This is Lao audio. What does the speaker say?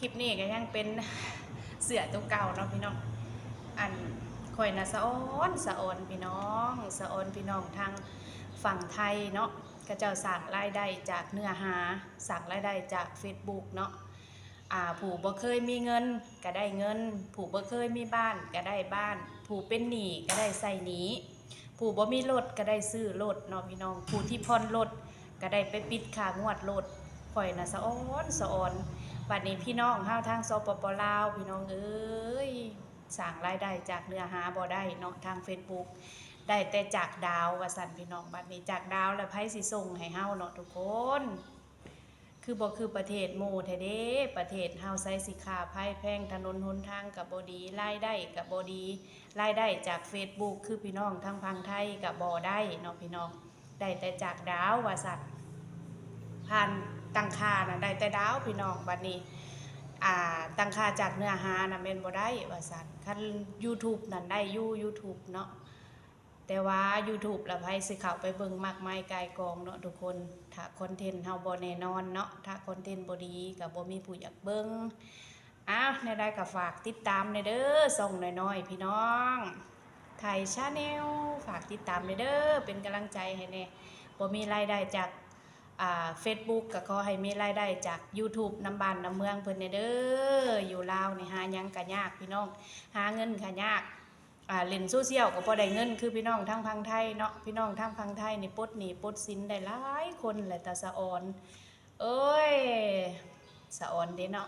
ຄລິບນີ້ກໍຍັງເປັນເສື້ອຕົວເກົ່າເນາະພີ່ນ້ອງ. ອັນ ຂ້ອຍນະສະອອນ ສະອອນພີ່ນ້ອງ ສະອອນພີ່ນ້ອງທາງຝັ່ງໄທເນາະ ເຂົາເຈົ້າສ້າງລາຍໄດ້ຈາກເນື້ອຫາ ສ້າງລາຍໄດ້ຈາກເຟສບຸກເນາະ. ອ່າ ຜູ້ບໍ່ເຄີຍມີເງິນກໍໄດ້ເງິນ ຜູ້ບໍ່ເຄີຍມີບ້ານກໍໄດ້ບ້ານ ຜູ້ເປັນໜີ້ກໍໄດ້ໃຊ້ໜີ້ ຜູ້ບໍ່ມີລົດກໍໄດ້ຊື້ລົດເນາະພີ່ນ້ອງ ຜູ້ທີ່ຜ່ອນລົດກໍໄດ້ໄປປິດຄ່າງວດລົດ. ຂ້ອຍນະສະອອນ ສະອອນ. ບັດນີ້ພີ່ນ້ອງເຮົາທາງ ສປປ ລາວ ພີ່ນ້ອງເອີຍ ສ້າງລາຍໄດ້ຈາກເນື້ອຫາບໍ່ໄດ້ເນາະ ທາງເຟສບຸກ ໄດ້ແຕ່ຈາກດາວວ່າຊັ້ນພີ່ນ້ອງ. ບັດນີ້ຈາກດາວແລ້ວໃຜຊິສົ່ງໃຫ້ເຮົາເນາະທຸກຄົນ? ຄືບໍ່ຄືປະເທດໝູ່ແທ້ເດ້ ປະເທດເຮົາໃຊ້ຊິຄ່າໄຟແພງ ຖະໜົນຫົນທາງກໍບໍ່ດີ ລາຍໄດ້ກໍບໍ່ດີ ລາຍໄດ້ຈາກເຟສບຸກຄືພີ່ນ້ອງທາງຝັ່ງໄທກໍບໍ່ໄດ້ເນາະພີ່ນ້ອງ ໄດ້ແຕ່ຈາກດາວວ່າຊັ້ນ. ຜ່ານຕັ້ງຄ່ານະໄດ້ແຕ່ດາວພີ່ນ້ອງ ບັດນີ້ ອ່າ ຕັ້ງຄ່າຈາກເນື້ອຫານະແມ່ນບໍ່ໄດ້ວ່າຊັ້ນ. ຄັນຢູທູບນັ້ນໄດ້ຢູ່ ຢູທູບເນາະ ແຕ່ວ່າຢູທູບລະໃຜຊິເຂົ້າໄປເບິ່ງມາກມາຍກ່າຍກອງເນາະທຸກຄົນ ຖ້າຄອນເທັນເຮົາບໍ່ແນ່ນອນເນາະ ຖ້າຄອນເທັນບໍ່ດີກໍບໍ່ມີຜູ້ຢາກເບິ່ງ. ອ້າວ ແນວໃດກໍຝາກຕິດຕາມແດ່ເດີ ຊ່ອງນ້ອຍໆ ພີ່ນ້ອງ ໄທຊາແນວ ຝາກຕິດຕາມແດ່ເດີ ເປັນກຳລັງໃຈໃຫ້ແດ່. ບໍ່ມີລາຍໄດ້ຈາກ ອ່າ ເຟສບຸກ ກໍຂໍໃຫ້ມີລາຍໄດ້ຈາກຢູທູບນຳບ້ານນຳເມືອງເພິ່ນແດ່ເດີ. ຢູ່ລາວນີ້ຫາຫຍັງກໍຍາກພີ່ນ້ອງ ຫາເງິນກໍຍາກ ອ່າ ຫຼິ້ນໂຊຊຽວກໍບໍ່ໄດ້ເງິນຄືພີ່ນ້ອງທາງຝັ່ງໄທເນາະ. ພີ່ນ້ອງທາງຝັ່ງໄທນີ້ປົດໜີ້ປົດສິນໄດ້ຫຼາຍຄົນແຫຼະ ຕາສະອອນເອີຍ ສະອອນເດ້ເນາະ.